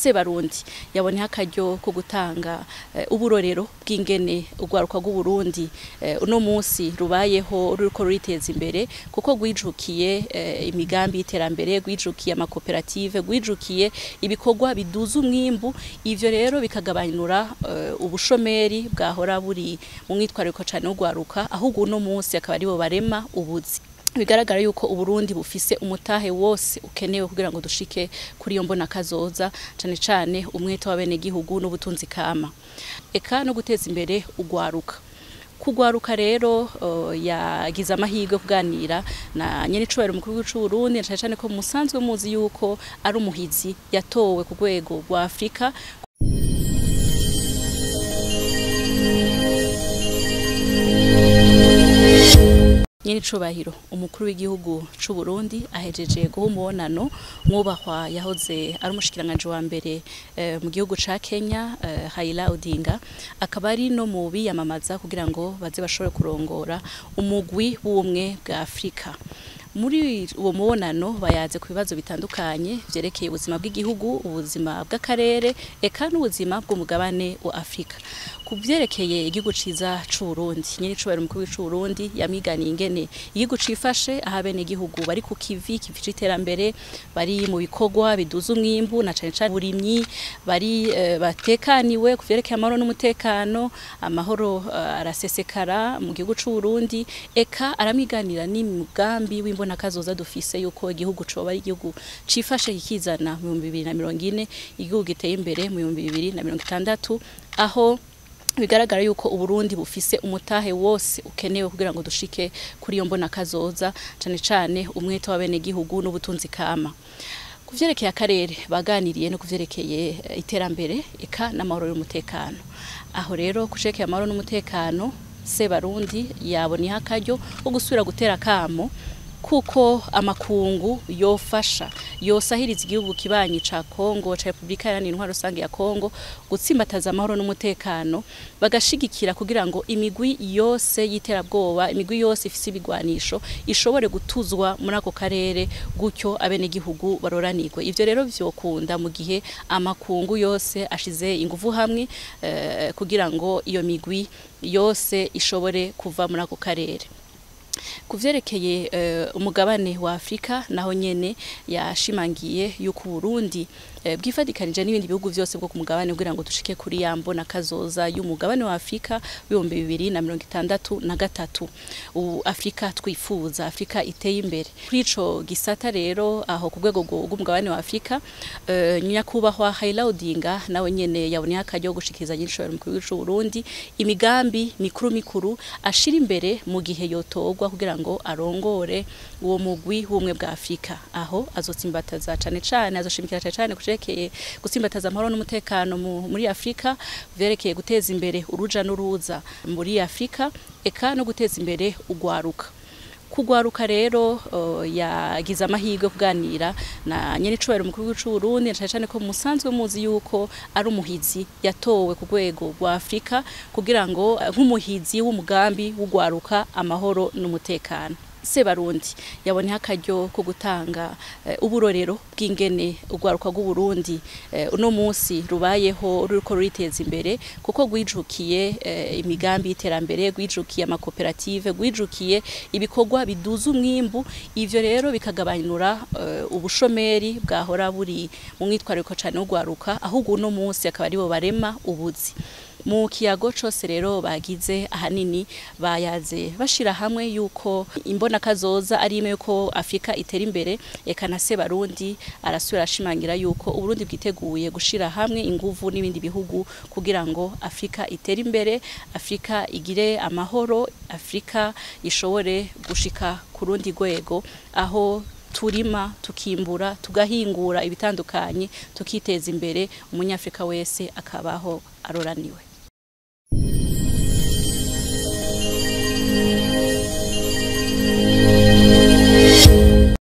Sebarundi yaboneyeho akaryo ko gutanga uburorero bw'ingene urwaruka rw'Uburundi uno munsi rubayeho ruriko ruriteza imbere, kuko rwijukiye imigambi y'iterambere, rwijukiye amakoperative, rwijukiye ibikorwa biduza umwimbu. Ivyo rero bikagabanura ubushomeri bwahora buri mu mwitwarariko cane w'urwaruka, ahubwo uno munsi akaba aribo barema ubuzi. Bigaragara yuko Uburundi bufise umutahe wose ukenewe kugira ngo dushike kuri iyo mbona kazoza, cane cane umwete w'abenegihugu n'ubutunzi kama, eka no guteza imbere urwaruka. Kugwaruka rero yagize amahirwe kuganira na nyenicubahiro umukuru w'igihugu c'Uburundi, cane cane ko musanzwe muzi yuko ari umuhizi yatowe ku rwego rwa Afrika. Nyenicubahiro umukuru w'igihugu c'Uburundi ahejeje guha umubonano mwubahwa yahoze ari umushikiranganji wa mbere mu gihugu ca Kenya, Raila Odinga, akaba ari no mu biyamamaza kugira ngo baze bashobore kurongora umugwi w'ubumwe bwa Afrika. Muri uwo mubonano bayaze ku bibazo bitandukanye vyerekeye ubuzima bw'igihugu, ubuzima bw'akarere, eka n'ubuzima bw'umugabane wa Afrika. Ku vyerekeye igihugu ciza c'Uburundi, nyenicubahiro umukuru w'igihugu c'Uburundi yamiganiye ingene igihugu cifashe, aho abenegihugu bari ku kivi c'iterambere, bari mu bikorwa biduza umwimbu na cane cane uburimyi, bari batekaniwe ku vyerekeye amahoro n'umutekano, amahoro arasesekara mu gihugu c'Uburundi, eka aramiganira n'imigambi w'imbona kazoza dufise yuko igihugu coba ari igihugu cifashe kikizana mu 2040, igihugu giteye imbere mu 2060, aho bigaragara yuko Uburundi bufise umutahe wose ukenewe kugira ngo dushike kuri iyo mbona kazoza, cane cane umwete w'abenegihugu n'ubutunzi kama. Ku vyerekeye akarere baganiriye no kuvyerekeye iterambere eka n'amahoro y'umutekano. Aho rero kucerekeye amahoro n'umutekano, Sebarundi yaboneyeho akaryo ko gusubira gutera akamo kuko amakungu yofasha, yosahiriza igihugu kibanyi ca Kongo, ca Republika Iharanira Intwaro Rusange ya Kongo, gutsimbataza amahoro n'umutekano, bagashigikira kugira ngo imigwi yose y'iterabwoba, imigwi yose ifise ibigwanisho ishobore gutuzwa muri ako karere, gutyo abenegihugu baroranirwe. Ivyo rero vyokunda mu gihe amakungu yose ashize inguvu hamwe kugira ngo iyo migwi yose ishobore kuva muri ako karere. Ku vyerekeye umugabane wa Afrika, naho nyene yashimangiye yuko Uburundi bwifadikanije n'ibindi bihugu vyose bwo ku mugabane kugira ngo dushike kuri ya mbona kazoza y'umugabane wa Afrika w'2063, ubu Afrika twifuza, Afrika iteye imbere. Kuri ico gisata rero, aho ku rwego rw'umugabane wa Afrika, nyakubahwa Raila Odinga nawe nyene yaboneye akaryo ko gushikiriza nyenicubahiro umukuru w'igihugu c'Uburundi imigambi mikuru mikuru ashira imbere mu gihe yotorwa kugira ngo arongore uwo mugwi w'ubumwe bwa Afrika, aho azotsimbataza cane cane, azoshimikira cane cane kucerekeye gutsimbataza amahoro n'umutekano muri Afrika, vyerekeye guteza imbere uruja n'uruza muri Afrika, eka no guteza imbere urwaruka. Kugwaruka rero yagize amahirwe kuganira na nyenicubahiro umukuru w'igihugu c'Uburundi, cane cane ko musanzwe muzi yuko ari umuhizi yatowe ku rwego rwa Afrika kugira ngo nk'umuhizi w'umugambi w'urwaruka, amahoro n'umutekano. Sebarundi yaboneyeho akaryo ko gutanga uburorero bw'ingene urwaruka rw'Uburundi uno munsi rubayeho ruriko ruriteza imbere, kuko rwijukiye imigambi y'iterambere, rwijukiye amakoperative, rwijukiye ibikorwa biduza umwimbu. Ivyo rero bikagabanura ubushomeri bwahora buri mu mwitwarariko cane w'urwaruka, ahubwo uno munsi akaba aribo barema ubuzi. Mu kiyago cose rero bagize, ahanini bayaze bashira hamwe yuko imbona kazoza ari imwe yuko Afrika itera imbere, eka na Sebarundi arasubira ashimangira yuko Uburundi bwiteguye gushira hamwe inguvu n'ibindi bihugu kugira ngo Afrika itere imbere, Afrika igire amahoro, Afrika ishobore gushika ku rundi rwego, aho turima, tukimbura, tugahingura ibitandukanye, tukiteza imbere, umunyafrika wese akabaho aroraniwe.